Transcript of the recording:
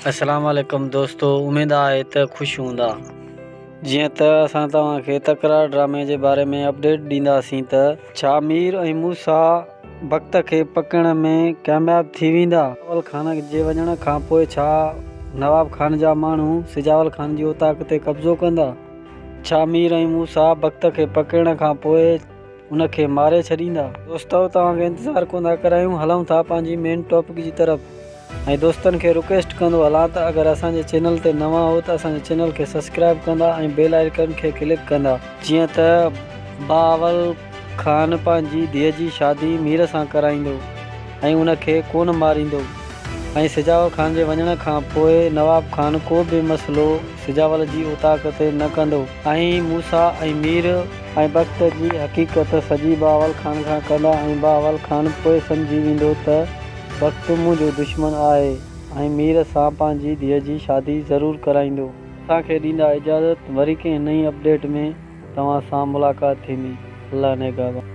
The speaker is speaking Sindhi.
اسلام عليڪم دوستو اميد آهي ته خوش هوندا. جيئن ته اسان توهان کي تڪرار ڊرامي جي باري ۾ اپڊيٽ ڏينداسين ته. ڇا مير ۽ موسيٰ بخت کي پڪڙڻ ۾ ڪامياب ٿي ويندا؟ سجاول خان جي وڃڻ کان پوء ڇا نواب خان جا ماڻهو سجاول خان جي اوطاق تي قبضو ڪندا؟ ڇا مير ۽ موسيٰ بخت کي پڪڙڻ کان پوء ان کي ماري ڇڏيندا؟ دوستو توهان کي انتظار ڪونه ٿا ڪرايون هلون ٿا پنهنجي مين ٽاپڪ جي طرف. ۽ دوستن کي رڪويسٽ ڪندو هلان ته اگر اسان جي چينل تي نوان هو ته اسان جي چينل کي سبسڪرائب ڪندا ۽ بيل آئيڪن کي ڪلڪ ڪندا. جيئن ته بهاول خان پنهنجي ڌيء جي شادي مير سان ڪرائيندو ۽ ان کي ڪونه ماريندو ۽ سجاول خان جي وڃڻ کان پوء نواب خان ڪو به مسئلو سجاول جي اوطاق تي نه ڪندو ۽ موسيٰ ۽ مير ۽ بخت جي حقيقت سڄي بهاول خان کان ڪندا ۽ بهاول خان پوء سمجهي ويندو ته بخت منهنجو دشمن آهي ۽ مير سان پنهنجي ڌيء جي شادي ضرور ڪرائيندو. اسان کي ڏيندا اجازت وري ڪنهن نئين اپڊيٽ ۾ توهان سان ملاقات ٿيندي الله نگهبان.